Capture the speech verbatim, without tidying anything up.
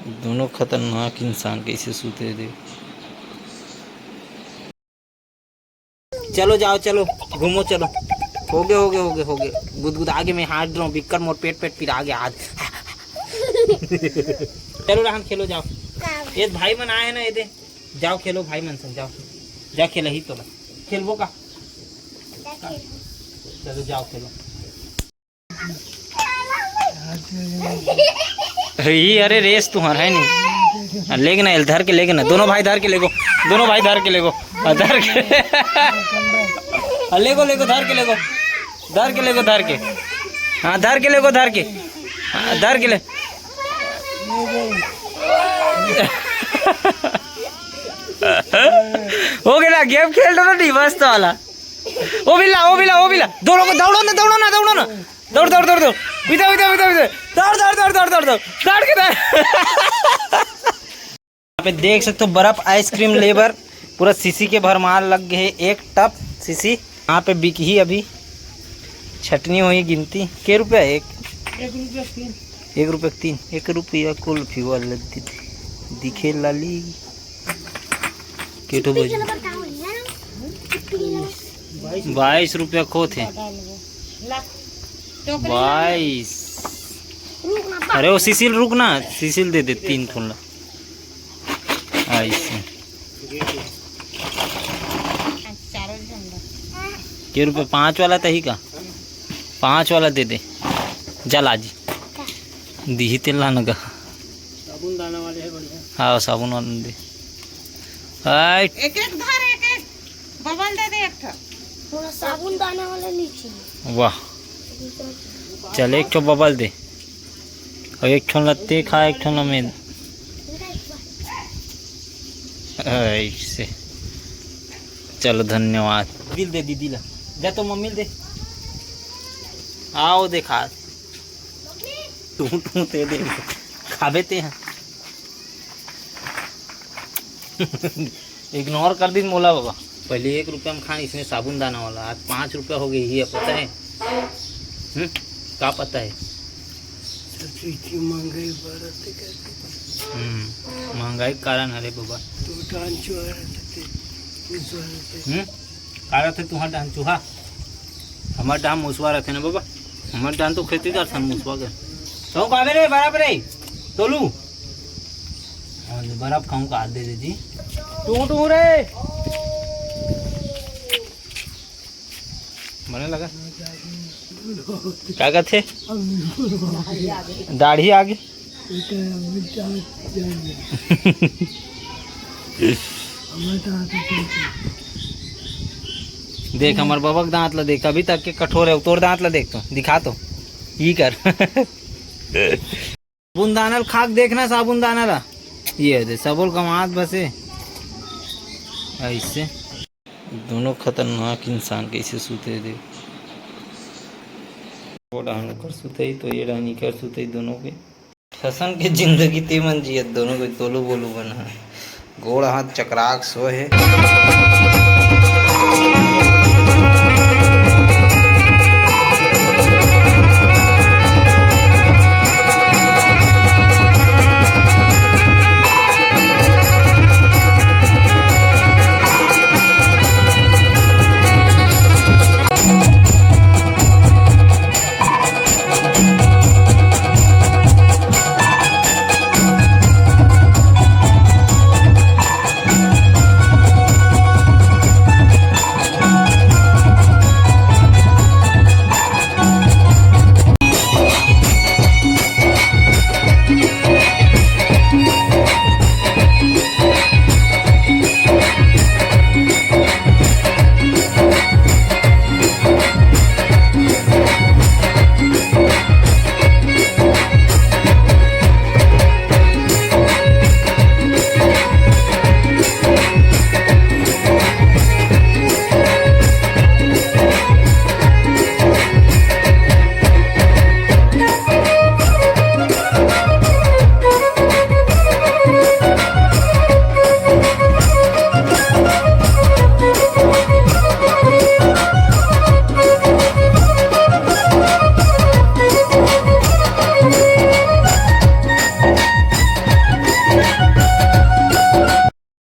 दोनों खतरनाक इंसान कैसे सूते दे। चलो जाओ, चलो घूमो, चलो। हो गे, हो गे, हो गे, हो गे। गुदगुदा के मैं हाथ रहा हूँ, बिक्कर मोर पेट, पेट पिरा गया आज। चलो रहन, खेलो, जाओ। ये भाई मन आए हैं ना, ये दे। जाओ खेलो भाई मन संग, जाओ। जा खेल ही तोला। खेलबो का? चलो जाओ खेलो। ही, अरे रेस तुहार है नहीं। हाँ, लेके ना, धर के लेके ना, दोनों भाई धर के लेगो, दोनों भाई धर के लेगो, हाँ, धर के। हाँ, लेगो, लेगो, धर के लेगो, धर के लेगो, धर के। हाँ, धर के लेगो, धर के। हाँ, धर के ले। हो गया ना, गेम खेल रहा ना, नहीं, मस्त वाला। ओ बिल्ला, ओ बिल्ला, ओ बिल्ला, दौड़ो, दौड़ो ना, दौड़ो ना, दौड़ो ना। दौड़, दौड़, दौड़, दौड़। इधर, इधर, इधर, इधर। दौड़, दौड़, दौड़, दौड़, दौड़, दौड़। दौड़ के दौड़। यहाँ पे देख सकते हो, बर्फ आइसक्रीम लेबर पूरा शीशी के भरमार लग गए है, एक टप शीशी। यहाँ पे बिकही अभी, छटनी होही गिनती। के रुपया एक? एक रुपया तीन। एक रुपया तीन। एक रुपया कुल्फी वाला दि-, दिखे लाली। के ठो बजे? बाईस रुपया खोत है। बाईस। अरे वो सीसील रुक ना, सीसील दे दे तीन ठो ला। ऐसे। के रुपये पाँच वाला तही का? पाँच वाला दे दे। जा लाजी। दीही तेल लाना का। साबुन दाना वाले है बढ़िया। हाँ, साबुन वाला दे। आय। एक एक धर, एक एक बबल दे दे एक ठो। पूरा साबुन दाना वाला नीचे। वाह। चल, एक ठो बबल दे। और एक ठो लत्ते खा, एक ठो नमेद। ऐसे। चलो, धन्यवाद। बिल दे दीदी ला। जा तो मम्मी दे। आओ देखा। तू, तू ते दे। खाबे ते हैं। इग्नोर कर दी मोला बाबा। पहले एक रुपया में खाए इसने साबुन दाना वाला, आज पाँच रुपया हो गई है, पता है? हम्म, का पता है? सब चीज की महंगाई बढ़त है, क्या कहते हैं? हम्म, महंगाई के कारण है रे बाबा। तो डांचो आ रहे थे, मुसवा रहे थे। हम्म, का रहे थे तुम्हारा डांचो, हाँ? हमार डाम मुसवा रहे थे ना बाबा, हमार डाम तो खेती कर सन मुसवा के। तो काबे रे, बराबर रे, तोलू। हाँ, बर्फ खाऊं का, दे दे जी। टू टू रे। बने लगा। का कहते? दाढ़ी आ गई। देख, हमर बबा के दांत ला देख, अभी तक के कठोर है, तोर दांत ला देख तो, दिखा तो, ई कर। साबुन दाना ल खा के देखना, साबुन दाना ला। ये दे, सबो ल गंवात बसे। ऐसे। दोनों खतरनाक इंसान कैसे सुते दे। वो डहान ओकर सुतई तो ये डहान इकर सुतई, दोनों के। फैशन के जिंदगी ते मन जियत, दोनों के तोलू बोलू बन है। गोड़ हाथ चकराक सोए है।